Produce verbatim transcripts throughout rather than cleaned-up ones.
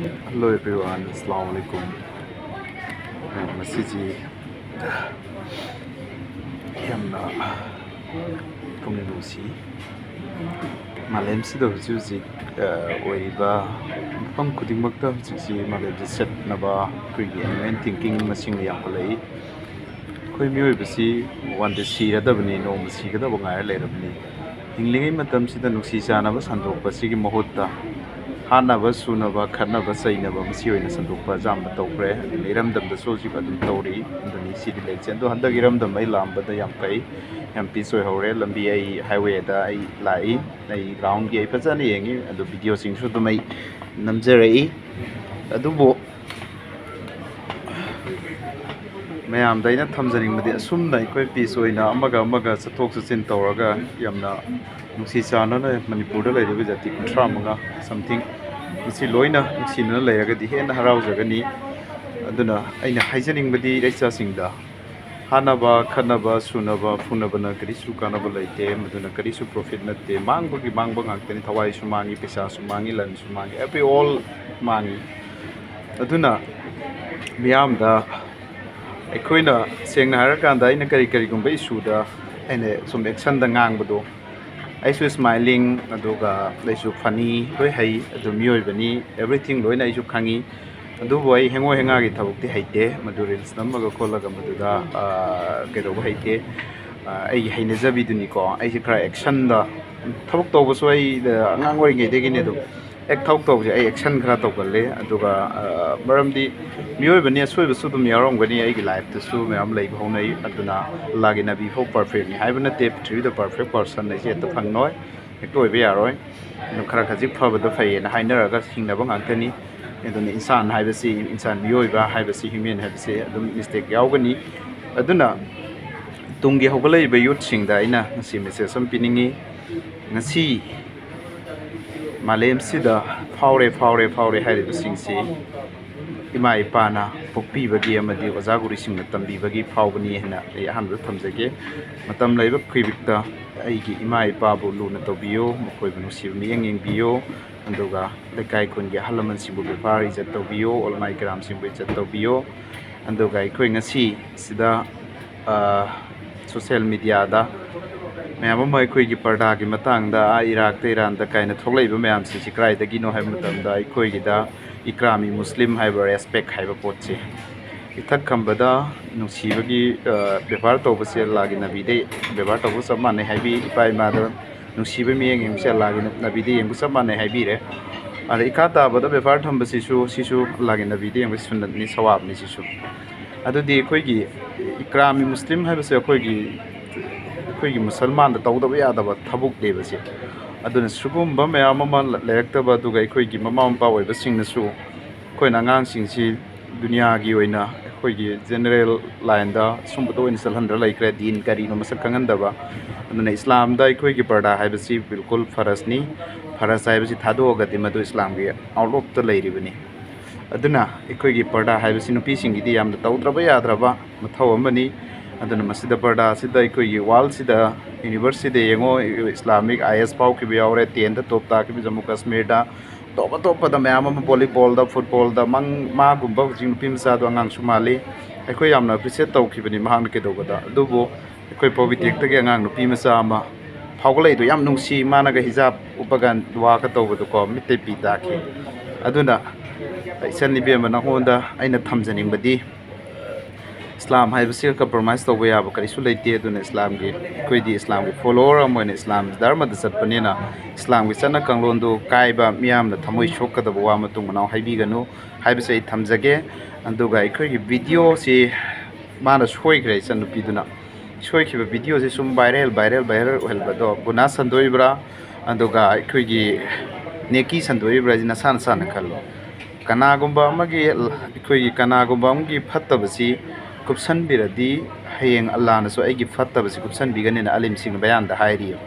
Hello everyone, Assalamu alaikum. ꯑ, ꯉꯁꯤꯁꯤ ꯌꯥꯝꯅ ꯄꯨꯛꯅꯤꯡ ꯅꯨꯡꯁꯤ꯫ ꯃꯥꯂꯦꯝꯁꯤꯗ ꯍꯧꯖꯤꯛ ꯍꯧꯖꯤꯛ, ꯑ, ꯑꯣꯏꯔꯤꯕ ꯃꯐꯝ ꯈꯨꯗꯤꯡꯃꯛꯇ ꯍꯧꯖꯤꯛꯁꯤ ꯃꯥꯂꯦꯝꯁꯤ ꯁꯦꯠꯅꯕ ꯑꯩꯈꯣꯏꯒꯤ ꯑꯦꯅꯤꯃꯦꯜ ꯊꯤꯡꯀꯤꯡ ꯃꯁꯤꯡꯅ ꯌꯥꯝꯈꯠꯂꯛꯏ꯫ ꯑꯩꯈꯣꯏ ꯃꯤꯑꯣꯏꯕꯁꯤ ꯋꯥꯟꯗꯦ ꯁꯤꯔꯗꯕꯅꯤ, ꯅꯣꯡꯃ ꯁꯤꯒꯗꯕ ꯉꯥꯏꯔ ꯂꯩꯔꯕꯅꯤ꯫ ꯍꯤꯡꯂꯤꯉꯩ ꯃꯇꯝꯁꯤꯗ ꯅꯨꯡꯁꯤ ꯆꯥꯟꯅꯕ ꯁꯟꯗꯣꯛꯄꯁꯤꯒꯤ ꯃꯍꯨꯠꯇ ꯍꯥꯠꯅꯕ, ꯁꯨꯅꯕ, ꯈꯠꯅꯕ, ꯆꯩꯅꯕ ꯃꯁꯤ ꯑꯣꯏꯅ ꯁꯟꯗꯣꯛꯄ ꯑꯌꯥꯝꯕ ꯇꯧꯈ꯭ꯔꯦ꯫ ꯑꯗꯨꯅ ꯏꯔꯝꯗꯝꯗꯁꯨ ꯍꯧꯖꯤꯛ ꯑꯗꯨꯝ ꯇꯧꯔꯤ꯫ ꯑꯗꯨꯅꯤ ꯁꯤꯗꯤ ꯂꯩꯔꯤꯁꯦ꯫ ꯑꯗꯣ ꯍꯟꯗꯛ ꯏꯔꯝꯗꯝ ꯑꯩ ꯂꯥꯛꯑꯝꯕꯗ ꯌꯥꯝ ꯐꯩ, ꯌꯥꯝ ꯄꯤꯁ ꯑꯣꯏꯍꯧꯔꯦ꯫ ꯂꯝꯕꯤ ꯑꯩ ꯍꯥꯏꯋꯦꯗ ꯑꯩ ꯂꯥꯛꯏ, ꯑꯩ ꯒ꯭ꯔꯥꯎꯟꯒꯤ ꯑꯩ ꯐꯖꯅ ꯌꯦꯡꯉꯤ, ꯑꯗꯨ ꯚꯤꯗꯤꯑꯣꯁꯤꯡꯁꯨ ꯑꯗꯨꯝ ꯑꯩ ꯅꯝꯖꯔꯛꯏ꯫ ꯑꯗꯨꯕꯨ ꯃꯌꯥꯝꯗ ꯑꯩꯅ ꯊꯝꯖꯅꯤꯡꯕꯗꯤ, ꯑꯁꯨꯝꯅ ꯑꯩꯈꯣꯏ ꯄꯤꯁ ꯑꯣꯏꯅ ꯑꯃꯒ ꯑꯃꯒ ꯆꯠꯊꯣꯛ ꯆꯠꯁꯤꯟ ꯇꯧꯔꯒ ꯌꯥꯝꯅ ꯅꯨꯡꯁꯤ ꯆꯥꯟꯅꯅ ꯃꯅꯤꯄꯨꯔꯗ ꯂꯩꯔꯤꯕ ꯖꯥꯇꯤ ꯀꯨꯟꯊ꯭ꯔꯥ ꯃꯉꯥ something ꯃꯁꯤ ꯂꯣꯏꯅ ꯅꯨꯡꯁꯤꯅꯅ ꯂꯩꯔꯒꯗꯤ ꯍꯦꯟꯅ ꯍꯔꯥꯎꯖꯒꯅꯤ꯫ ꯑꯗꯨꯅ ꯑꯩꯅ ꯍꯥꯏꯖꯅꯤꯡꯕꯗꯤ ꯏꯔꯩꯆꯥꯁꯤꯡꯗ, ꯍꯥꯠꯅꯕ, ꯈꯠꯅꯕ, ꯁꯨꯅꯕ, ꯐꯨꯅꯕꯅ ꯀꯔꯤꯁꯨ ꯀꯥꯟꯅꯕ ꯂꯩꯇꯦ, ꯃꯗꯨꯅ ꯀꯔꯤꯁꯨ ꯄ꯭ꯔꯣꯐꯤꯠ ꯅꯠꯇꯦ, ꯃꯥꯡꯕꯒꯤ ꯃꯥꯡꯕ ꯉꯥꯛꯇꯅꯤ꯫ ꯊꯋꯥꯏꯁꯨ ꯃꯥꯡꯉꯤ, ꯄꯩꯁꯥꯁꯨ ꯃꯥꯡꯉꯤ, ꯂꯟꯁꯨ ꯃꯥꯡꯉꯤ, every all ꯃꯥꯡꯉꯤ꯫ ꯑꯗꯨꯅ ꯃꯤꯌꯥꯝꯗ ꯑꯩꯈꯣꯏꯅ, ꯁꯦꯡꯅ ꯍꯥꯏꯔꯀꯥꯟꯗ, ꯑꯩꯅ ꯀꯔꯤ ꯀꯔꯤꯒꯨꯝꯕ ꯏꯁꯨꯗ ꯑꯩꯅ ꯁꯨꯝ ꯑꯦꯛꯁꯟꯗ ꯉꯥꯡꯕꯗꯣ, ꯑꯩꯁꯨ ꯁ꯭ꯃꯥꯏꯂꯤꯡ, ꯑꯗꯨꯒ ꯑꯩꯁꯨ ꯐꯅꯤ, ꯂꯣꯏ ꯍꯩ, ꯑꯗꯨ ꯃꯤꯑꯣꯏꯕꯅꯤ, ꯑꯦꯕ꯭ꯔꯤꯊꯤꯡ ꯂꯣꯏꯅ ꯑꯩꯁꯨ ꯈꯪꯉꯤ꯫ ꯑꯗꯨꯕꯨ ꯑꯩ ꯍꯦꯡꯉꯣ ꯍꯦꯡꯉꯥꯒꯤ ꯊꯕꯛꯇꯤ ꯍꯩꯇꯦ, ꯃꯗꯨ ꯔꯤꯜꯁ ꯅꯝꯃꯒ ꯈꯣꯠꯂꯒ ꯃꯗꯨꯗ, ꯑ, ꯀꯩꯗꯧꯕ ꯍꯩꯇꯦ꯫ ꯑ, ꯑꯩꯒꯤ ꯍꯩꯅꯖꯕꯤꯗꯨꯅꯤꯀꯣ꯫ ꯑꯩꯁꯦ ꯈꯔ ꯑꯦꯛꯁꯟꯗ ꯊꯕꯛ ꯇꯧꯕꯁꯨ ꯑꯩ, ꯑ, ꯑꯉꯥꯡ ꯑꯣꯏꯔꯤꯉꯩꯗꯒꯤꯅꯤ ꯑꯗꯨꯝ ꯍꯦꯛ ꯊꯕꯛ ꯇꯧꯕꯁꯦ ꯑꯩ ꯑꯦꯛꯁꯟ ꯈꯔ ꯇꯧꯒꯜꯂꯤ꯫ ꯑꯗꯨꯒ, ꯑ, ꯃꯔꯝꯗꯤ ꯃꯤꯑꯣꯏꯕꯅꯤ, ꯑꯁꯣꯏꯕꯁꯨ ꯑꯗꯨꯝ ꯌꯥꯎꯔꯝꯒꯅꯤ, ꯑꯩꯒꯤ ꯂꯥꯏꯐꯇꯁꯨ ꯃꯌꯥꯝ ꯂꯩꯕ ꯍꯧꯅꯩ꯫ ꯑꯗꯨꯅ ꯑꯜꯂꯥꯒꯤ ꯅꯕꯤ ꯐꯥꯎ ꯄꯔꯐꯦꯛꯅꯤ ꯍꯥꯏꯕ ꯅꯠꯇꯦ, ꯄ꯭ꯔꯤꯊꯤꯕꯤꯗ ꯄꯔꯐꯦꯛ ꯄꯥꯔꯁꯟ ꯑꯩꯁꯦ ꯍꯦꯛꯇ ꯐꯪꯉꯣꯏ, ꯍꯦꯛꯇ ꯑꯣꯏꯕ ꯌꯥꯔꯣꯏ꯫ ꯑꯗꯨ ꯈꯔ ꯈꯖꯤꯛ ꯐꯕꯗ ꯐꯩꯌꯦꯅ ꯍꯥꯏꯅꯔꯒ ꯍꯤꯡꯅꯕ ꯉꯥꯛꯇꯅꯤ꯫ ꯑꯗꯨꯅ ꯏꯟꯁꯥꯟ ꯍꯥꯏꯕꯁꯤ, ꯏꯟꯁꯥꯟ ꯃꯤꯑꯣꯏꯕ ꯍꯥꯏꯕꯁꯤ, ꯍ꯭ꯌꯨꯃꯦꯟ ꯍꯥꯏꯕꯁꯤ ꯑꯗꯨꯝ ꯃꯤꯁꯇꯦꯛ ꯌꯥꯎꯒꯅꯤ꯫ ꯑꯗꯨꯅ ꯇꯨꯡꯒꯤ ꯍꯧꯒꯠꯂꯛꯏꯕ ꯌꯨꯠꯁꯤꯡꯗ ꯑꯩꯅ ꯉꯁꯤ ꯃꯦꯁꯦꯖ ꯑꯃ ꯄꯤꯅꯤꯡꯉꯤ꯫ ꯉꯁꯤ ꯃꯥꯂꯦꯝꯁꯤꯗ ꯐꯥꯎꯔꯦ, ꯐꯥꯎꯔꯦ, ꯐꯥꯎꯔꯦ ꯍꯥꯏꯔꯤꯕꯁꯤꯡꯁꯤ ꯏꯃꯥ ꯏꯄꯥꯅ ꯄꯣꯛꯄꯤꯕꯒꯤ ꯑꯃꯗꯤ ꯑꯣꯖꯥ ꯒꯨꯔꯨꯁꯤꯡꯅ ꯇꯝꯕꯤꯕꯒꯤ ꯐꯥꯎꯕꯅꯤ ꯍꯥꯏꯅ ꯑꯩ ꯑꯍꯥꯟꯕꯗ ꯊꯝꯖꯒꯦ꯫ ꯃꯇꯝ ꯂꯩꯕ ꯈꯨꯗꯤꯡꯃꯛꯇ ꯑꯩꯒꯤ ꯏꯃꯥ ꯏꯄꯥꯕꯨ ꯂꯨꯅ ꯇꯧꯕꯤꯌꯨ, ꯃꯈꯣꯏꯕꯨ ꯅꯨꯡꯁꯤꯕ ꯃꯤꯠꯌꯦꯡ ꯌꯦꯡꯕꯤꯌꯨ꯫ ꯑꯗꯨꯒ ꯂꯩꯀꯥꯏ ꯈꯨꯟꯒꯤ ꯑꯍꯜ ꯂꯃꯟꯁꯤꯡꯕꯨ ꯕꯦꯕꯥꯔ ꯏꯖꯠ ꯇꯧꯕꯤꯌꯨ, ꯎꯂꯃꯥꯏ ꯀꯔꯥꯝꯁꯤꯡꯕꯨ ꯏꯖꯠ ꯇꯧꯕꯤꯌꯨ꯫ ꯑꯗꯨꯒ ꯑꯩꯈꯣꯏ ꯉꯁꯤ ꯁꯤꯗ, ꯑ, social media ꯗ ꯃꯌꯥꯝ ꯑꯃ ꯑꯩꯈꯣꯏꯒꯤ ꯄꯔꯗꯥꯒꯤ ꯃꯇꯥꯡꯗ, ꯑꯥ, ꯏꯔꯥꯛꯇ, ꯏꯔꯥꯟꯗ ꯀꯥꯏꯅ ꯊꯣꯛꯂꯛꯏꯕ ꯃꯌꯥꯝꯁꯤꯡꯁꯤ ꯀꯗꯥꯏꯗꯒꯤꯅꯣ ꯍꯥꯏꯕ ꯃꯇꯝꯗ, ꯑꯩꯈꯣꯏꯒꯤꯗ ꯏꯀ꯭ꯔꯥꯃꯤ ꯃꯨꯁꯂꯤꯝ ꯍꯥꯏꯕ, respect ꯍꯥꯏꯕ ꯄꯣꯠꯁꯦ, ꯏꯊꯛ ꯈꯝꯕꯗ ꯅꯨꯡꯁꯤꯕꯒꯤ, ꯑ, ꯕꯦꯕꯥꯔ ꯇꯧꯕꯁꯦ ꯑꯜꯂꯥꯒꯤ ꯅꯕꯤꯗ ꯕꯦꯕꯥꯔ ꯇꯧꯕ ꯆꯞ ꯃꯥꯟꯅꯩ ꯍꯥꯏꯕꯤ, ꯏꯄꯥ ꯏꯃꯥꯗ ꯅꯨꯡꯁꯤꯕ ꯃꯤꯠꯌꯦꯡ ꯌꯦꯡꯕꯁꯦ ꯑꯜꯂꯥꯒꯤ ꯅꯕꯤꯗ ꯌꯦꯡꯕ ꯆꯞ ꯃꯥꯟꯅꯩ ꯍꯥꯏꯕꯤꯔꯦ꯫ ꯑꯗ ꯏꯈꯥ ꯇꯥꯕꯗ ꯕꯦꯕꯥꯔ ꯊꯝꯕꯁꯤꯁꯨ, ꯁꯤꯁꯨ ꯑꯜꯂꯥꯒꯤ ꯅꯕꯤꯗ ꯌꯦꯡꯕ ꯁꯨꯟꯅꯠꯅꯤ, ꯁꯋꯥꯕꯅꯤ ꯁꯤꯁꯨ꯫ ꯑꯗꯨꯗꯤ ꯑꯩꯈꯣꯏꯒꯤ ꯏꯀ꯭ꯔꯥꯃꯤ ꯃꯨꯁꯂꯤꯝ ꯍꯥꯏꯕꯁꯦ ꯑꯩꯈꯣꯏꯒꯤ, ꯑꯩꯈꯣꯏꯒꯤ ꯃꯨꯁꯜꯃꯥꯟꯗ ꯇꯧꯗꯕ ꯌꯥꯗꯕ ꯊꯕꯛꯅꯦꯕ ꯁꯤ꯫ ꯑꯗꯨꯅ ꯁꯤꯒꯨꯝꯕ ꯃꯌꯥꯝ ꯑꯃ ꯂꯩꯔꯛꯇꯕ, ꯑꯗꯨꯒ ꯑꯩꯈꯣꯏꯒꯤ ꯃꯃꯥ ꯃꯄꯥ ꯑꯣꯏꯕꯁꯤꯡꯅꯁꯨ ꯑꯩꯈꯣꯏꯅ ꯑꯉꯥꯡꯁꯤꯡꯁꯤ ꯗꯨꯅꯤꯌꯥꯒꯤ ꯑꯣꯏꯅ ꯑꯩꯈꯣꯏꯒꯤ general line ꯗ ꯁꯨꯝꯕꯗ ꯑꯣꯏꯅ ꯆꯠꯍꯟꯗ꯭ꯔ ꯂꯩꯈ꯭ꯔꯦ, ꯗꯤꯟ ꯀꯔꯤꯅꯣ ꯃꯁꯛ ꯈꯪꯍꯟꯗꯕ꯫ ꯑꯗꯨꯅ ꯏꯁꯂꯥꯝꯗ ꯑꯩꯈꯣꯏꯒꯤ ꯄꯔꯗꯥ ꯍꯥꯏꯕꯁꯤ ꯕꯤꯜꯀꯨꯜ ꯐꯔꯖꯅꯤ꯫ ꯐꯔꯖ ꯍꯥꯏꯕꯁꯤ ꯊꯥꯗꯣꯛꯑꯒꯗꯤ ꯃꯗꯨ ꯏꯁꯂꯥꯝꯒꯤ out of ꯇ ꯂꯩꯔꯤꯕꯅꯤ꯫ ꯑꯗꯨꯅ ꯑꯩꯈꯣꯏꯒꯤ ꯄꯔꯗꯥ ꯍꯥꯏꯕꯁꯤ ꯅꯨꯄꯤꯁꯤꯡꯒꯤꯗꯤ ꯌꯥꯝꯅ ꯇꯧꯗ꯭ꯔꯕ ꯌꯥꯗ꯭ꯔꯕ ꯃꯊꯧ ꯑꯃꯅꯤ꯫ ꯑꯗꯨꯅ ꯃꯁꯤꯗ ꯄꯔꯗꯥꯁꯤꯗ ꯑꯩꯈꯣꯏꯒꯤ world ꯁꯤꯗ, universe ꯁꯤꯗ ꯌꯦꯡꯉꯣ, Islamic I A S ꯐꯥꯎꯈꯤꯕ ꯌꯥꯎꯔꯦ, ten ꯗ top ꯇꯥꯈꯤꯕ ꯖꯝꯃꯨ ꯀꯥꯁꯃꯤꯔꯗ, ꯑꯇꯣꯞ ꯑꯇꯣꯞꯄꯗ ꯃꯌꯥꯝ ꯑꯃ, volleyball ꯗ, football ꯗ, ꯃꯪ-, ꯃꯥꯒꯨꯝꯕ ꯍꯧꯖꯤꯛ ꯅꯨꯄꯤ ꯃꯆꯥꯗꯣ ꯑꯉꯥꯡꯁꯨ ꯃꯥꯜꯂꯤ꯫ ꯑꯩꯈꯣꯏ ꯌꯥꯝꯅ appreciate ꯇꯧꯈꯤꯕꯅꯤ ꯃꯍꯥꯛꯅ ꯀꯩꯗꯧꯕꯗ꯫ ꯑꯗꯨꯕꯨ ꯑꯩꯈꯣꯏ ꯄꯣꯕꯤꯇꯦꯛꯇꯒꯤ ꯑꯉꯥꯡ ꯅꯨꯄꯤ ꯃꯆꯥ ꯑꯃ ꯐꯥꯎꯒꯠꯂꯛꯏꯗꯣ ꯌꯥꯝ ꯅꯨꯡꯁꯤ, ꯃꯥꯅꯒ ꯍꯤꯖꯥꯕ ꯎꯞꯄꯒ ꯗꯨꯋꯥꯒ ꯇꯧꯕꯗꯣꯀꯣ, ꯃꯤꯠꯇꯩ ꯄꯤ ꯇꯥꯈꯤ꯫ ꯑꯗꯨꯅ ꯏꯆꯟ ꯏꯕꯦꯝꯃ, ꯅꯉꯣꯟꯗ ꯑꯩꯅ ꯊꯝꯖꯅꯤꯡꯕꯗꯤ, ꯏꯁꯂꯥꯝ ꯍꯥꯏꯕꯁꯤꯒ compromise ꯇꯧꯕ ꯌꯥꯕ ꯀꯔꯤꯁꯨ ꯂꯩꯇꯦ꯫ ꯑꯗꯨꯅ ꯏꯁꯂꯥꯝꯒꯤ, ꯑꯩꯈꯣꯏꯗꯤ ꯏꯁꯂꯥꯝꯒꯤ follower ꯑꯃ ꯑꯣꯏꯅ ꯏꯁꯂꯥꯝ ꯙꯔꯃꯗ ꯆꯠꯄꯅꯤꯅ, ꯏꯁꯂꯥꯝꯒꯤ ꯆꯠꯅ ꯀꯥꯡꯂꯣꯟꯗꯨ ꯀꯥꯏꯕ, ꯃꯤꯌꯥꯝꯅ ꯊꯃꯣꯏ ꯁꯣꯛꯀꯗꯕ ꯋꯥ ꯃꯇꯨꯡ ꯃꯅꯥꯎ ꯍꯥꯏꯕꯤꯒꯅꯨ ꯍꯥꯏꯕꯁꯦ ꯑꯩ ꯊꯝꯖꯒꯦ꯫ ꯑꯗꯨꯒ ꯑꯩꯈꯣꯏꯒꯤ video ꯁꯤ ꯃꯥꯅ ꯁꯣꯏꯈ꯭ꯔꯦ, ꯏꯆꯟꯅꯨꯄꯤꯗꯨꯅ ꯁꯣꯏꯈꯤꯕ video ꯁꯤ ꯁꯨꯝ viral, viral, viral ꯑꯣꯏꯍꯟꯕꯗꯣ ꯒꯨꯅꯥ ꯁꯟꯗꯣꯛꯏꯕ꯭ꯔꯥ, ꯑꯗꯨꯒ ꯑꯩꯈꯣꯏꯒꯤ ꯅꯦꯀꯤ ꯁꯟꯗꯣꯛꯏꯕ꯭ꯔꯥ ꯍꯥꯏꯁꯤ ꯅꯁꯥ ꯅꯁꯥꯅ ꯈꯜꯂꯣ꯫ ꯀꯅꯥꯒꯨꯝꯕ ꯑꯃꯒꯤ, ꯑꯩꯈꯣꯏꯒꯤ ꯀꯅꯥꯒꯨꯝꯕ ꯑꯃꯒꯤ ꯐꯠꯇꯕꯁꯤ ꯀꯨꯞꯁꯟꯕꯤꯔꯗꯤ, ꯍꯌꯦꯡ ꯑꯜꯂꯥꯅꯁꯨ ꯑꯩꯒꯤ ꯐꯠꯇꯕꯁꯤ ꯀꯨꯞꯁꯟꯕꯤꯒꯅꯤꯅ ꯑꯂꯤꯝꯁꯤꯡ ꯕꯌꯥꯟꯗ ꯍꯥꯏꯔꯤꯑꯕ꯫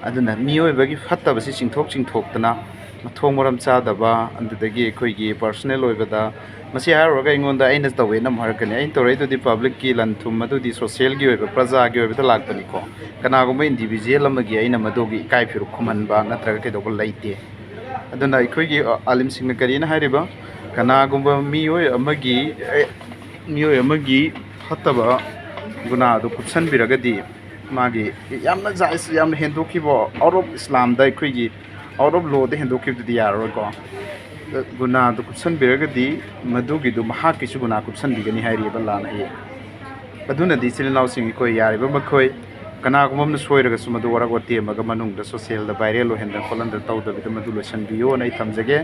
ꯑꯗꯨꯅ ꯃꯤꯑꯣꯏꯕꯒꯤ ꯐꯠꯇꯕꯁꯤ ꯆꯤꯡꯊꯣꯛ ꯆꯤꯡꯊꯣꯛꯇꯅ, ꯃꯊꯣꯡ ꯃꯔꯝ ꯆꯥꯗꯕ, ꯑꯗꯨꯗꯒꯤ ꯑꯩꯈꯣꯏꯒꯤ personal ꯑꯣꯏꯕꯗ, ꯃꯁꯤ ꯍꯥꯏꯔꯨꯔꯒ ꯑꯩꯉꯣꯟꯗ ꯑꯩꯅ ꯇꯧꯋꯦꯅ ꯑꯃꯨꯛ ꯍꯥꯏꯔꯛꯀꯅꯤ꯫ ꯑꯩꯅ ꯇꯧꯔꯛꯏꯗꯨꯗꯤ public ꯀꯤ ꯂꯟ ꯊꯨꯝ, ꯑꯗꯨꯗꯤ social ꯒꯤ ꯑꯣꯏꯕ, ꯄ꯭ꯔꯖꯥꯒꯤ ꯑꯣꯏꯕꯗ ꯂꯥꯛꯄꯅꯤꯀꯣ꯫ ꯀꯅꯥꯒꯨꯝꯕ individual ꯑꯃꯒꯤ ꯑꯩꯅ ꯃꯗꯨꯒꯤ ꯏꯀꯥꯏ ꯐꯤꯔꯨꯛ ꯈꯨꯝꯍꯟꯕ ꯅꯠꯇ꯭ꯔꯒ ꯀꯩꯗꯧꯕ ꯂꯩꯇꯦ꯫ ꯑꯗꯨꯅ ꯑꯩꯈꯣꯏꯒꯤ, ꯑ, ꯑꯥꯂꯤꯝꯁꯤꯡꯅ ꯀꯔꯤꯅ ꯍꯥꯏꯔꯤꯕ? ꯀꯅꯥꯒꯨꯝꯕ ꯃꯤꯑꯣꯏ ꯑꯃꯒꯤ, ꯑꯦ, ꯃꯤꯑꯣꯏ ꯑꯃꯒꯤ ꯐꯠꯇꯕ ꯒꯨꯅꯥꯗꯨ ꯀꯨꯞꯁꯟꯕꯤꯔꯒꯗꯤ, ꯃꯥꯒꯤ ꯌꯥꯝꯅ ꯖꯥꯏꯖ, ꯌꯥꯝꯅ ꯍꯦꯟꯗꯣꯛꯈꯤꯕ, out of ꯏꯁꯂꯥꯝꯗ, ꯑꯩꯈꯣꯏꯒꯤ out of lawꯗ ꯍꯦꯟꯗꯣꯛꯈꯤꯕꯗꯨꯗꯤ ꯌꯥꯔꯔꯣꯏꯀꯣ꯫ ꯒꯨꯅꯥꯗꯨ ꯀꯨꯞꯁꯟꯕꯤꯔꯒꯗꯤ ꯃꯗꯨꯒꯤꯗꯨ ꯃꯍꯥꯛꯀꯤꯁꯨ ꯒꯨꯅꯥ ꯀꯨꯞꯁꯟꯕꯤꯒꯅꯤ ꯍꯥꯏꯔꯤꯕ ꯂꯥꯟ ꯍꯌꯦꯡ꯫ ꯑꯗꯨꯅꯗꯤ ꯏꯆꯤꯜ ꯏꯅꯥꯎꯁꯤꯡ, ꯑꯩꯈꯣꯏ ꯌꯥꯔꯤꯕ ꯃꯈꯩ ꯀꯅꯥꯒꯨꯝꯕ ꯑꯃꯅ ꯁꯣꯏꯔꯒꯁꯨ ꯃꯗꯨ ꯋꯥꯔꯛ ꯋꯥꯇꯦꯝꯃꯒ ꯃꯅꯨꯡꯗ ꯁꯣꯁꯦꯜꯗ ꯚꯥꯏꯔꯦꯜ ꯑꯣꯏꯍꯟꯗꯅ ꯈꯣꯠꯍꯟꯗꯅ ꯇꯧꯗꯕꯤꯗ ꯃꯗꯨ ꯂꯣꯏꯁꯤꯟꯕꯤꯌꯣꯅ ꯑꯩ ꯊꯝꯖꯒꯦ꯫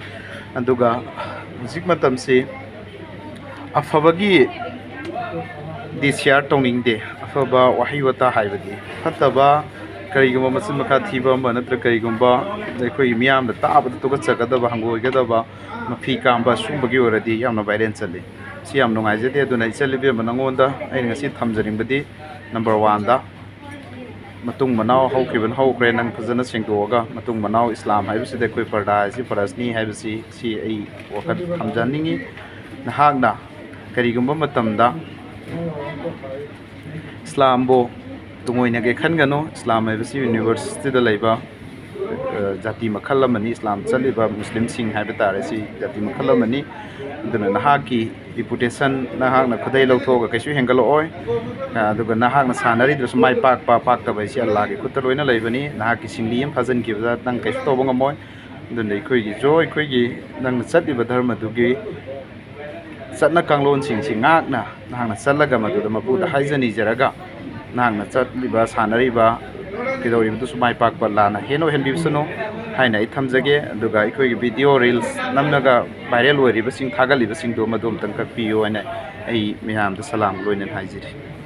ꯑꯗꯨꯒ ꯍꯧꯖꯤꯛ ꯃꯇꯝꯁꯤ ꯑꯐꯕꯒꯤ ꯗꯤ ꯁꯤꯌꯥꯔ ꯇꯧꯅꯤꯡꯗꯦ꯫ ꯑꯐꯕ ꯋꯥꯍꯩ ꯋꯥꯇꯥ ꯍꯥꯏꯕꯗꯤ, ꯐꯠꯇꯕ, ꯀꯔꯤꯒꯨꯝꯕ ꯃꯆꯤꯟ ꯃꯈꯥ ꯊꯤꯕ ꯑꯃ ꯅꯠꯇ꯭ꯔꯒ ꯀꯔꯤꯒꯨꯝꯕ ꯑꯩꯈꯣꯏꯒꯤ ꯃꯤꯌꯥꯝꯗ ꯇꯥꯕꯗ ꯇꯨꯀꯠꯆꯒꯗꯕ, ꯍꯪꯒꯣꯏꯒꯗꯕ, ꯃꯐꯤ ꯀꯥꯝꯕ ꯁꯨꯝꯕꯒꯤ ꯑꯣꯏꯔꯗꯤ ꯌꯥꯝꯅ ꯚꯥꯏꯔꯦꯜ ꯆꯠꯂꯤ꯫ ꯁꯤ ꯌꯥꯝ ꯅꯨꯡꯉꯥꯏꯖꯗꯦ꯫ ꯑꯗꯨꯅ ꯏꯆꯜ ꯏꯕꯦꯝꯃ, ꯅꯉꯣꯟꯗ ꯑꯩꯅ ꯉꯁꯤ ꯊꯝꯖꯅꯤꯡꯕꯗꯤ, ꯅꯝꯕꯔ ꯋꯥꯟꯗ, ꯃꯇꯨꯡ ꯃꯅꯥꯎ ꯍꯧꯈꯤꯕꯅ ꯍꯧꯈ꯭ꯔꯦ, ꯅꯪ ꯐꯖꯅ ꯁꯦꯡꯗꯣꯛꯑꯒ, ꯃꯇꯨꯡ ꯃꯅꯥꯎ ꯏꯁꯂꯥꯝ ꯍꯥꯏꯕꯁꯤꯗ ꯑꯩꯈꯣꯏ ꯄꯔꯗꯥ ꯍꯥꯏꯁꯤ ꯐꯔꯁꯅꯤ ꯍꯥꯏꯕꯁꯤ, ꯁꯤ ꯑꯩ ꯋꯥꯈꯜ ꯊꯝꯖꯅꯤꯡꯉꯤ꯫ ꯅꯍꯥꯛꯅ ꯀꯔꯤꯒꯨꯝꯕ ꯃꯇꯝꯗ ꯏꯁꯂꯥꯝꯕꯨ ꯇꯨꯡꯑꯣꯏꯅꯒꯦ ꯈꯟꯒꯅꯨ꯫ ꯏꯁꯂꯥꯝ ꯍꯥꯏꯕꯁꯤ ꯌꯨꯅꯤꯚꯔꯁꯇꯤꯗ ꯂꯩꯕ, ꯑ, ꯖꯥꯇꯤ ꯃꯈꯜ ꯑꯃꯅꯤ꯫ ꯏꯁꯂꯥꯝ ꯆꯠꯂꯤꯕ ꯃꯨꯁꯂꯤꯝꯁꯤꯡ ꯍꯥꯏꯕ ꯇꯥꯔꯦ, ꯁꯤ ꯖꯥꯇꯤ ꯃꯈꯜ ꯑꯃꯅꯤ꯫ ꯑꯗꯨꯅ ꯅꯍꯥꯛꯀꯤ reputation ꯅꯍꯥꯛꯅ ꯈꯨꯗꯩ ꯂꯧꯊꯣꯛꯑꯒ ꯀꯩꯁꯨ ꯍꯦꯟꯒꯠꯂꯛꯑꯣꯏ꯫ ꯑ, ꯑꯗꯨꯒ ꯅꯍꯥꯛꯅ ꯁꯥꯟꯅꯔꯤꯗꯨꯁꯨ ꯃꯥꯏ ꯄꯥꯛꯄ ꯄꯥꯛꯇꯕ ꯍꯥꯏꯁꯤ ꯑꯜꯂꯥꯍꯒꯤ ꯈꯨꯠꯇ ꯂꯣꯏꯅ ꯂꯩꯕꯅꯤ꯫ ꯅꯍꯥꯛꯀꯤ ꯁꯤꯡꯂꯤ ꯑꯃ ꯐꯥꯖꯤꯟꯈꯤꯕꯗ ꯅꯪ ꯀꯩꯁꯨ ꯇꯧꯕ ꯉꯝꯃꯣꯏ꯫ ꯑꯗꯨꯅ ꯑꯩꯈꯣꯏꯒꯤꯁꯨ, ꯑꯩꯈꯣꯏꯒꯤ ꯅꯪꯅ ꯆꯠꯂꯤꯕ ꯙꯔꯃꯗꯨꯒꯤ ꯆꯠꯅ ꯀꯥꯡꯂꯣꯟꯁꯤꯡꯁꯤ ꯉꯥꯛꯅ ꯅꯍꯥꯛꯅ ꯆꯠꯂꯒ ꯃꯗꯨꯗ ꯃꯄꯨꯗ ꯍꯥꯏꯖ ꯅꯤꯖꯔꯒ, ꯅꯍꯥꯛꯅ ꯆꯠꯂꯤꯕ, ꯁꯥꯟꯅꯔꯤꯕ, ꯀꯩꯗꯧꯔꯤꯕꯗꯨꯁꯨ ꯃꯥꯏ ꯄꯥꯛꯄ ꯂꯥꯟꯅ ꯍꯦꯟꯅ ꯑꯣꯏꯍꯟꯕꯤꯁꯅꯨ ꯍꯥꯏꯅ ꯑꯩ ꯊꯝꯖꯒꯦ꯫ ꯑꯗꯨꯒ ꯑꯩꯈꯣꯏꯒꯤ video reels ꯅꯝꯂꯒ viral ꯑꯣꯏꯔꯤꯕꯁꯤꯡ, ꯊꯥꯒꯠꯂꯤꯕꯁꯤꯡꯗꯣ ꯃꯗꯨ ꯑꯝꯇꯪ ꯀꯛꯄꯤꯌꯨ ꯍꯥꯏꯅ ꯑꯩ ꯃꯌꯥꯝꯗ ꯁꯂꯥꯝ ꯂꯣꯏꯅꯅ ꯍꯥꯏꯖꯔꯤ꯫